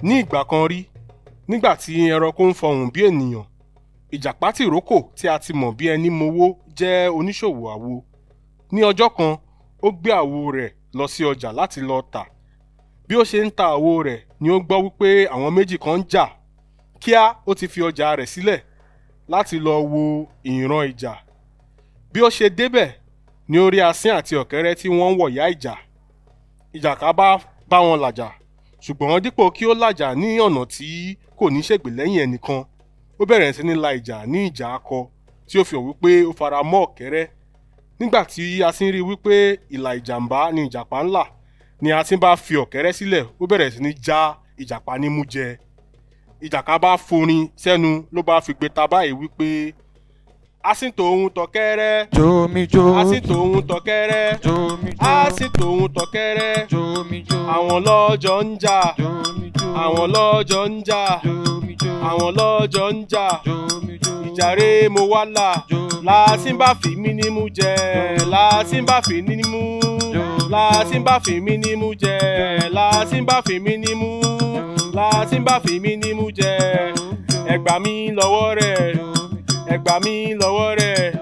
Ní ìgbà kan rí, nígbà tí ẹranko ń fọhùn bí ènìyàn, ìjàpá tìrókò tí a ti mọ̀ bí ẹní mowó jẹ́ oníṣòwò àwo. Ní ọjọ́ kan, ó gbé àwo rẹ̀ lọ sí ọjà láti lọ tà. Bí ó ṣe ń ta àwo rẹ̀ ni ó gbọ́ wípé àwọn méjì kan ń jà. Kíá, ó ti fi ọjà rẹ̀ sílẹ̀ láti lọ wo ìran ìjà. Bí ó ṣe débẹ̀ ni ó rí asín àti ọ̀kẹ́rẹ́ tí wọ́n ń wọ̀yá ìjà. Ìjàpá bá bá wọn làjà, ṣùgbọ́n dípò kí ó làjà ní ọ̀nà tí kò ní ṣègbè lẹ́yìn ẹnìkan, ó bẹ̀rẹ̀ sí ní la ìjà ní ìjà akọ tí ó fi hàn wípé ó fara mọ́ ọ̀kẹ́rẹ́. Nígbà tí asín rí wípé ìlà ìjàmbá ni ìjàpá ń là, ni asín bá fi ọ̀kẹ́rẹ́ sílẹ̀, ó bẹ̀rẹ̀ sí ní já ìjàpá nímú jẹ. Ìjàpá bá forin sẹ́nu ló bá figbe ta báyìí wípé asín tòun tọ̀kẹ́rẹ́, Jomijo. asín tòun tọ̀kẹ́rẹ́, Jomijo. asín tòun tọ̀kẹ́rẹ́, Jomijo. àwọn lọ́jọ́ ń jà, Jomijo. àwọn lọ́jọ́ ń jà, Jomijo. àwọn lọ́jọ́ ń jà. Jomijo. Ìjàre mo wá là, làásìn bá fi mí nímú jẹ, làásìn bá fi nímú, làásìn bá fi mí nímú jẹ, làásìn bá fi mí nímú, làásìn bá fi mí nímú jẹ. Ẹ gbà mí lọ́wọ́ rẹ̀, ẹ gbà mí lọ́wọ́ rẹ̀,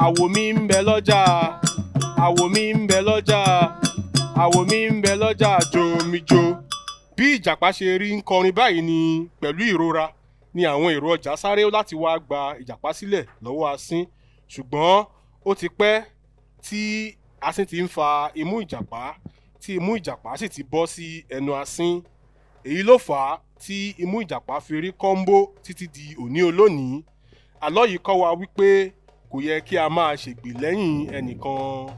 àwò mi ń bẹ lọ́jà, àwò mi ń bẹ lọ́jà, àwò mi ń bẹ lọ́jà jomijo. Bí ìjàpá ṣe rí ń kọrin báyìí ni pẹ̀lú ìrora ni àwọn èrò ọjà sáré láti wá gba ìjàpá sílẹ̀ lọ́wọ́ asín, ṣùgbọ́n ó ti pẹ́ tí asín ti ń fa imú ìjàpá, tí imú ìjàpá sì ti bọ́ sí ẹnu asín. Èyí ló fà á tí imú ìjàpá fi rí kọ́ńbó títí di òní olónìí. Àlọ́ yìí kọ́ wa wípé kò yẹ kí a máa ṣègbè lẹ́yìn ẹnìkan.